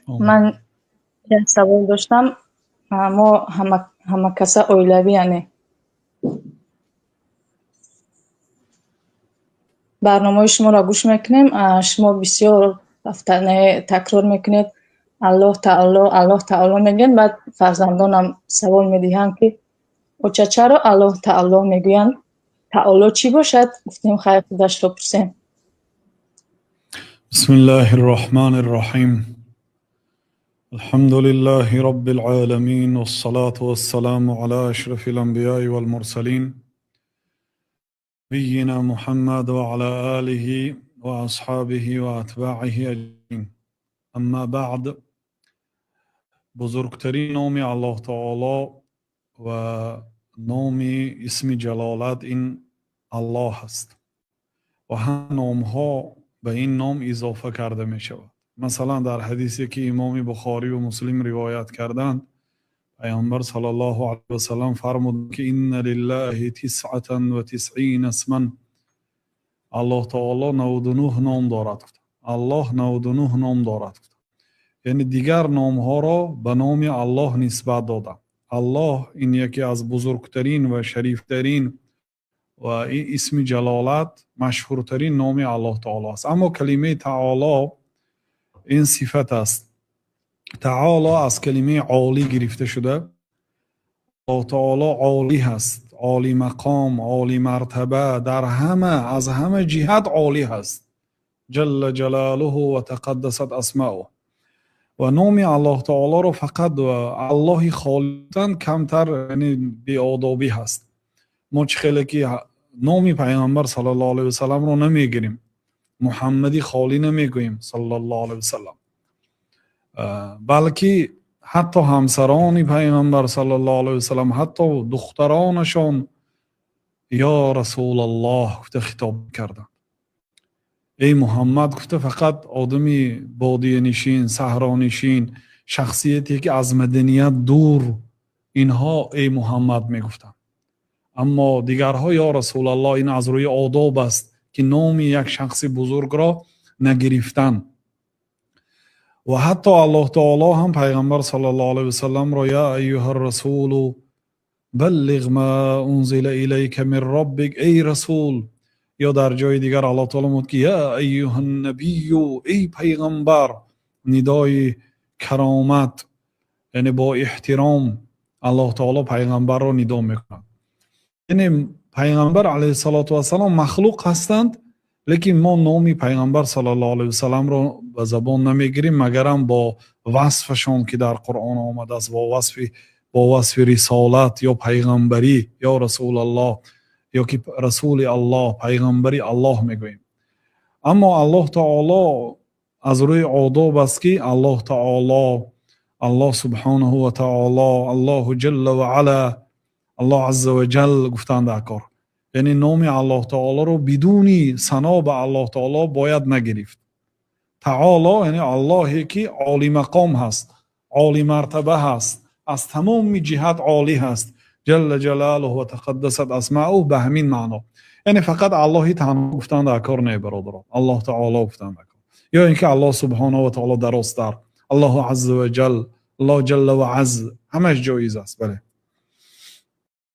Ман як савол доштам. Мо ҳамакаса оилавӣ, яъне барномаҳои шуморо гӯш мекунем. Шумо бисёр такрор мекунед, Аллоҳ таоло, Аллоҳ таоло мегӯянд. Баъд фарзандонам савол медиҳанд, ки оча, чаро Аллоҳ таоло мегӯянд? Таоло чӣ бошад? Гуфтем, хайр, худашро пурсем. Бисмиллаҳир Роҳманир Роҳим. Алҳамду лиллаҳи роббил оламин, вассалоту вассаламу ало ашрафил анбиёи вал мурсалин, набийина Муҳаммад ва ало олиҳи ва асҳобиҳи ва атбоиҳи аҷмаин. Аммо баъд, бузургтарин номи Аллоҳ таоло ва номи исми ҷалолат ин Аллоҳ аст ва ҳама номҳо ба ин ном изофа карда мешавад. Масалан, дар ҳадисе ки имоми Бухорӣ ва Муслим ривоят карданд, Паёмбар саллаллоҳу алайҳи васаллам фармуд, ки инна лиллаҳи тисъатан ва тисъина исман, Аллоҳ таоло 99 ном дорад. Аллоҳ 99 ном дорад. Яъне дигар номҳоро ба номи Аллоҳ нисбат доданд. Аллоҳ ин яке аз бузургтарин ва шарифтарин ва исми ҷалолат, машҳуртарин номи Аллоҳ таоло аст. Аммо калимаи таоло ин сифат аст. Таоло аз калимаи олӣ гирифта шуда. Аллоҳ таоло олӣ ҳаст, олӣ мақом, олӣ мартаба, дар ҳама, аз ҳама ҷиҳат олӣ ҳаст. Ҷалла ҷалолуҳу ва тақаддасат асмоуҳ. Ва номи Аллоҳ таолоро фақат Аллоҳи холисан камтар, яъне беодобӣ ҳаст. Мо чӣ хеле ки номи Пайғамбар саллаллоҳу алайҳи васалламро намегирем, Муҳаммади холӣ намегӯем саллаллоҳу алайҳи васаллам, балки ҳатто ҳамсарони Пайғамбар саллаллоҳу алайҳи васаллам, ҳатто духтаронашон ё Расулаллоҳ гуфта хитоб карданд. Эй Муҳаммад гуфта фақат одами бодиянишин, саҳронишин, шахсияте ки аз маданият дур, инҳо эй Муҳаммад мегуфтанд. Аммо дигарҳо ё Расулаллоҳ, ин аз рӯи одоб аст ки номи як шахси бузургро нагирифтан. Ва ҳатто Аллоҳ таоло ҳам Пайғамбар саллаллоҳу алайҳи васалламро я айюҳар расулу баллиғ ма унзила илайка мин роббик, эй расул, ё дар ҷои дигар Аллоҳ таоло мегӯяд ки я айюҳан набийю, эй пайғамбар, нидои каромат, яъне бо эҳтиром Аллоҳ таоло пайғамбарро нидо мекунад. Яъне Пайғамбар алайҳиссалоту вассалом махлуқ ҳастанд, лекин мо номи Пайғамбар саллаллоҳу алайҳи васалламро ба забон намегирем, магарам бо васфашон ки дар Қуръон омадааст, бо васфи рисолат ё пайғамбарӣ, ё Расулаллоҳ ё ки Расули Аллоҳ, пайғамбари Аллоҳ мегӯем. Аммо Аллоҳ таоло аз рӯи одоб аст ки Аллоҳ таоло, Аллоҳ субҳонаҳу ва таоло, Аллоҳу ҷалла ва ала, Аллоҳ азза ва ҷал гуфтанд дар кор. Яъне номи Аллоҳ таолоро бидуни сано ба Аллоҳ таоло бояд нагирифт. Таоло яъне Аллоҳе ки олимақом ҳаст, олимартаба ҳаст, аз тамоми ҷиҳат олӣ ҳаст. Ҷалла ҷалолуҳу ва тақаддасат асмоуҳ, ба ҳамин маъно. Яъне фақат Аллоҳи танҳо гуфтан дар кор не, бародарон. Аллоҳ таоло гуфтан дар кор. Ё ин ки Аллоҳ субҳонаҳу ва таоло дарозтар, Аллоҳу азза ва ҷал, Аллоҳ ҷалла ва азз, ҳамаш ҷоиз аст. Бале.